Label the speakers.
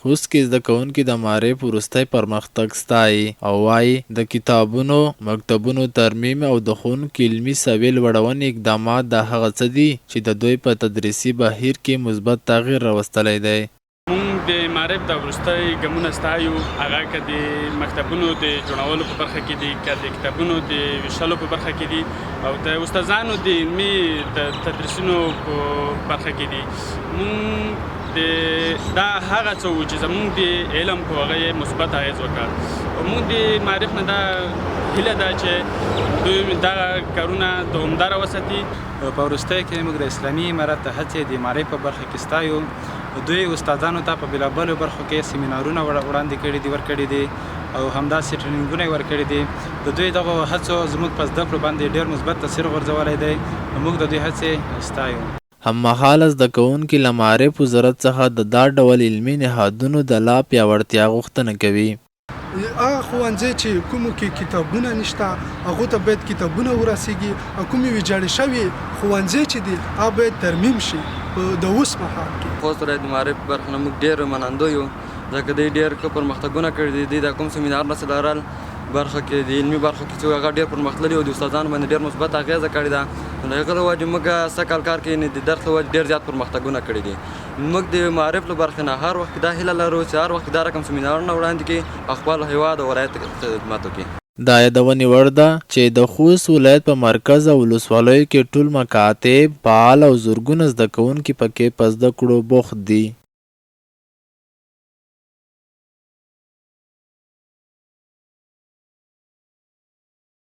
Speaker 1: خوست کې زده کوونکي د معارف وروستی پرمختګ ستايي او وايي، د کتابونو، مکتبونو ترمیم او د ښوونکو علمي سویې لوړونې اقدامات دا هغه څه دي چې د دوی په تدریسي بهیر کې مثبت تغیر راوستلی دی.
Speaker 2: موږ د معارف دا وروستی ګامونه ستایو، هغه که د مکتبونو د جوړولو په برخه کې دي، که د کتابونو د ویشلو په برخه کې دي او د استادانو د علمي تدریسونو په برخه کې دي. موږ د دا هغه څه وو چې زموږ د علم په هغه یې مثبت اغېز وکړ او موږ د معارف نه دا هیله ده چې دوی دا کارونه دوامداره وساتي.
Speaker 3: په وروستیو کې موږ د اسلامي امارت هڅې د معارف په برخه کې ستایو. دوی استادانو ته په بېلابېلو برخو کې سیمینارونه وړاندې کړي دي ورکړي دي او همداسې ټریننګونه یې ورکړي دي. د دوی دغو هڅو زموږ په زده کړو باندې ډېر مثبت تاثیر غورځولی دی. موږ د دوی هڅې ستایو.
Speaker 1: هممهاله زده کوونکي له معارف وزارت څخه د دا ډول علمي نهادونو د لا پیاوړتیا غوښتنه کوي.
Speaker 4: هغه ښوونځی چې کومو کې کتابونه نشته هغو ته باید کتابونه ورسیږي او کومې ویجاړې شوې ښوونځی چې دي هغه باید ترمیم شي په د اوس مهال کې.
Speaker 5: خوست ولایت د معارف برخې نه موږ ډېر منندوی یو ځکه دوی ډېر ښه پرمختګونه کړي دي، دوی دا کوم سیمینارونه چې لرل برخه کې د علمي برخو کې چې هغه ډېر پرمختللي او د استادانو باندې ډېر مثبت اغېزه کړې ده نو له هغه له وجې موږ سږ کال کار کې د درس له وجې ډېر زیات پرمختګونه کړي دي. موږ د معارف له برخې نه هر وخت دا هیله لرو چې هر وخت دا رقم سیمینارونه وړاندې کړي او خپل هېواد او ولایت ته خدمت وکړي.
Speaker 1: د یادونې وړ ده چې د خوست ولایت په مرکز او ولسوالیو کې ټول مکاتب فعال او زرګونه زده کوونکي پکې په زده کړو بوخت دي.